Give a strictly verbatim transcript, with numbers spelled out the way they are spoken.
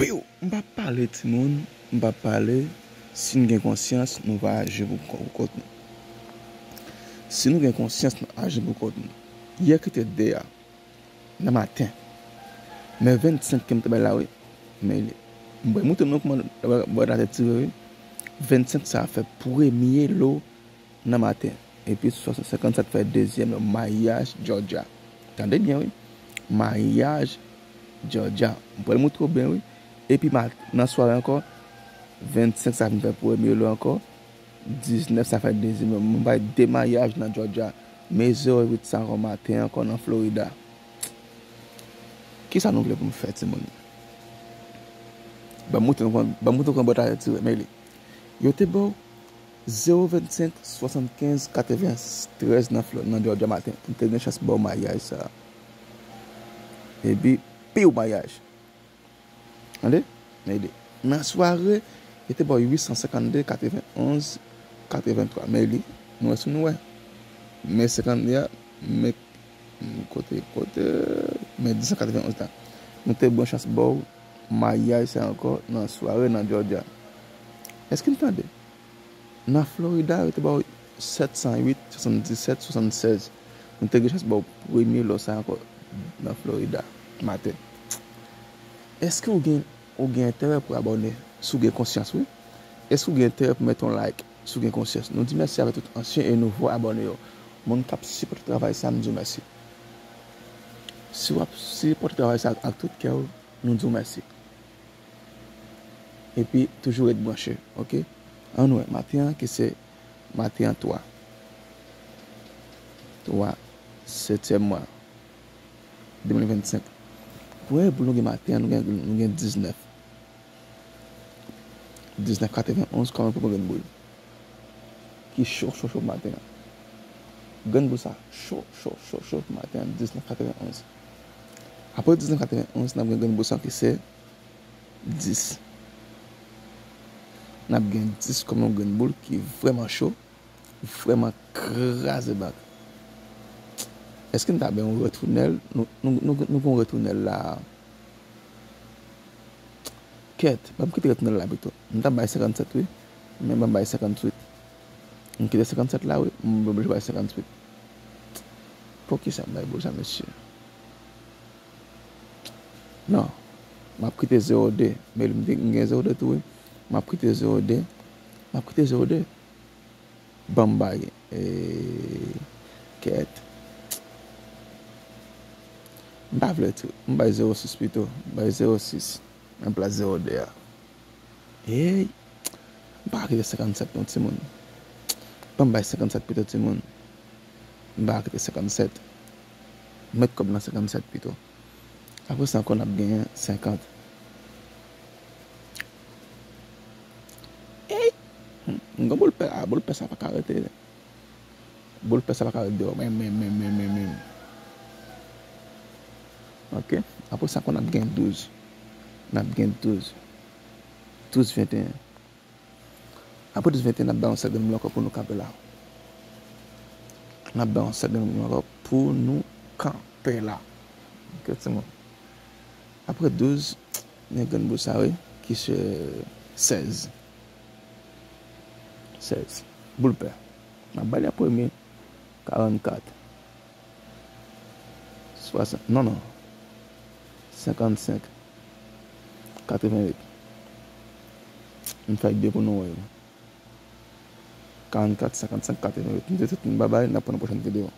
Piw! M p ap pale, timoun, m p ap pale. Si n gen konsyans, nou va aji pou kò-, pou kont nou. Si nou gen konsyans, n ap aji pou kont nou. Yè ki te de a, nan maten, men vennsenk ke m te bay la, wi. Men li, m pral montre nou kòman bò date tire, wi. Vennsenk sa a fè premye lo nan maten. Epi swasann, senkannsèt fè dezyèm lo, maryaj Georgia. Tande byen, wi. Maryaj Georgia. M pral montre w byen, wi. Epi ma-, nan sware ankò, vennsenk sa vin fè premye lo ankò. Diznèf sa fè dezyèm lo. M bay de maryaj nan Georgia. Men zewo uit sa ankò maten ankò nan Florida. Kisa nou vle pou m fè, timoun? Ban m montre nou kòman, ban m montre nou kòman bò date tire, men li. Yo te ba w zewo vennsenk swasannkenz katreventrèz nan Flò-, nan Georgia maten. M te gen chans ba w maryaj sa a. Epi, piw, maryaj. Tande? Men li. Nan sware, yo te ba w uit san senkannde katrevenonz katreventwa. Men li. Nou wè si nou wè. Men senkannde a, men kote, kote, men diznèf katrevenonz la. Nou te gen chans ba w maryaj sa ankò nan sware nan Georgia. Èske n tande? Nan Florida, yo te ba w sèt san uit, swasanndisèt, swasannsèz. Nou te gen chans ba w premye lo sa ankò nan Florida, maten. Èske w gen, w gen enterè pou abòne, si w gen konsyans, wi? Èske w gen enterè pou mete yon like, si w gen konsyans? Nou di mèsi avèk tout ansyen e nouvo abòne yo. Moun k ap sipòte travay sa, m di w mèsi. Si w ap sipòte travay sa ak tout kè w, nou di w mèsi. Epi, toujou ret branche, oke? Ann wè, maten an, ki se maten an twa. Twa, setyèm mwa, de mil vennsenk. Premye boul nou gen maten an, nou gen, nou gen diznèf. Diznèf katrevenonz kòm premye grenn boul. Ki cho, cho, cho pou maten an. Grenn boul sa, cho, cho, cho, cho pou maten an, diznèf katrevenonz. Apre diznèf katrevenonz, n ap gen grenn boul sa ki se dis. N ap gen dis kòm yon grenn boul ki vrèman cho, vrèman kraze bank. Èske n ta bay yon retounèl? Nou, nou, nou, nou gen yon retounèl la. Kèt, ban m kite retounèl la pito. M ta bay senkannsèt, wi. Men ban m bay senkannuit. M kite senkannsèt la, wi. M oblije bay senkannuit. Poukisa m bay boul sa, mesye? Non. M ap kite zewo de. Men m te, m gen zewo de tou, wi. M ap kite zewo de. M ap kite zewo de. Ban m bay, e, kèt. M pa vle tou. M bay zewo sis pito. M bay zewo sis nan plas zewo de a. Ey! M pa kite senkannsèt non, timoun. Ban m bay senkannsèt pito, timoun. M pa kite senkannsèt. Met kòb nan senkannsèt pito. Apre sa ankò, n ap genyen senkant. Ey! Hmm, m gen boul pè la, boul pè sa pa ka rete. Boul pè sa pa ka ret deyò. Men, men, men, men, men, men. Oke. Apre sa ankò, n ap gen douz. N ap gen douz. Douz venteyen. Apre douz venteyen, n ap bay yon sèt grenn boul ankò pou nou kanpe la. N ap bay yon sèt grenn boul ankò pou nou kanpe la. Oke, timoun. Apre douz, gen grenn boul sa, wi, ki se sèz. Sèz. Boul pè. M ap ba li an premye. Karannkat. Swasant, non, non. Senkannsenk. Katrevenuit. M fè de pou nou wè yo. Karannkat, senkannsenk, katrevenuit. Nou te tout moun babay, n ap pran nan pwochèn videyo.